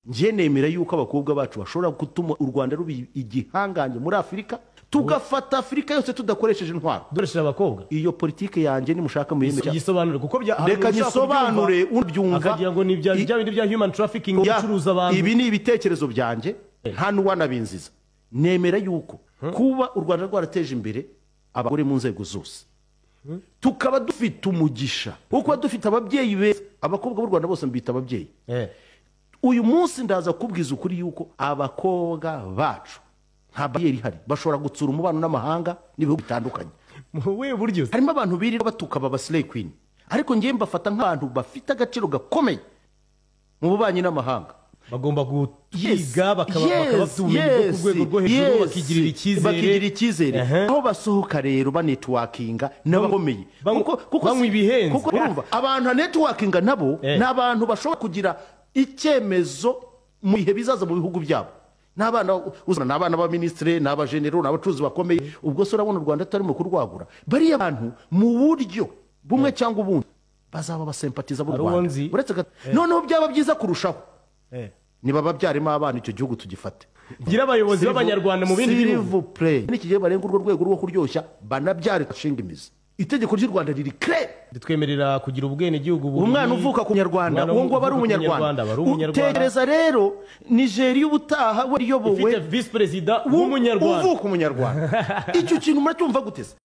Njye nemera yuko abakobwa bacu bashobora gutuma u Rwanda ruba igihangange muri Afurika, tugafata Afurika yose tudakoresheje intwaro. Dukoresheje abakobwa. Iyo politike yanjye nimushaka muyemere. Gisobanure, kuko reka nyisobanure, ubyumva akagira ngo ni bya bindi bya human trafficking, gucuruza abantu. Ibi ni ibitekerezo byanjye, nta n'uwanabinziza. Nemera yuko kuba u Rwanda rwarateje imbere abagore mu nzego zose, tukaba dufite umugisha wo kuba dufite ababyeyi beza. Abakobwa b'u Rwanda bose mbita ababyeyi. Uyu munsi ndaza kubwiza ukuri yuko abakobwa bacu nta bariyeri ihari, bashobora gutsura umubano n'amahanga n'ibihugu bitandukanye. Mu buryo harimo abantu birirwa batuka aba slay queen, ariko ngiye mbafata nk'abantu bafite agaciro gakomeye mu bubanyi n'amahanga. Bagomba kwiga, bakaba bafite ubumenyi bwo ku rwego rwo hejuru, bakigirira icyizere, bakigirira icyizere. Aho basohoka rero banetworkinga n'abakomeye, kuko banywa ibihenze. Kuko urumva abantu networkinga nabo ni abantu bashobora kugira icyemezo mu bihe bizaza mu bihugu byabo. N'abana uzana, n'abana ba ministre, n'abajenero, n'abacuruzi bakomeye. Ubwo se urabona u Rwanda tutarimo kurwagura? Bariya bantu mu buryo bumwe cyangwa ubundi bazaba basempatiza b'u Rwanda. Uretse noneho byaba byiza kurushaho niba babyarimo abana, icyo gihugu tugifate. Gira abayobozi b'abanyarwanda mu bindi bihugu. N'iki gihe barenga urwo rwego rwo kuryoshya, banabyare bashinga imizi. Itegeko ry'u Rwanda riri clair, ritwemerera kugira ubwene gihugu. Umwana uvuka ku Munyarwanda, uwo ngo aba ari Umunyarwanda. Utekereza rero Nigeria ubutaha we iyobowe ifite vice president w'Umunyarwanda, uvuka Umunyarwanda. Icyo kintu muracyumva guteze?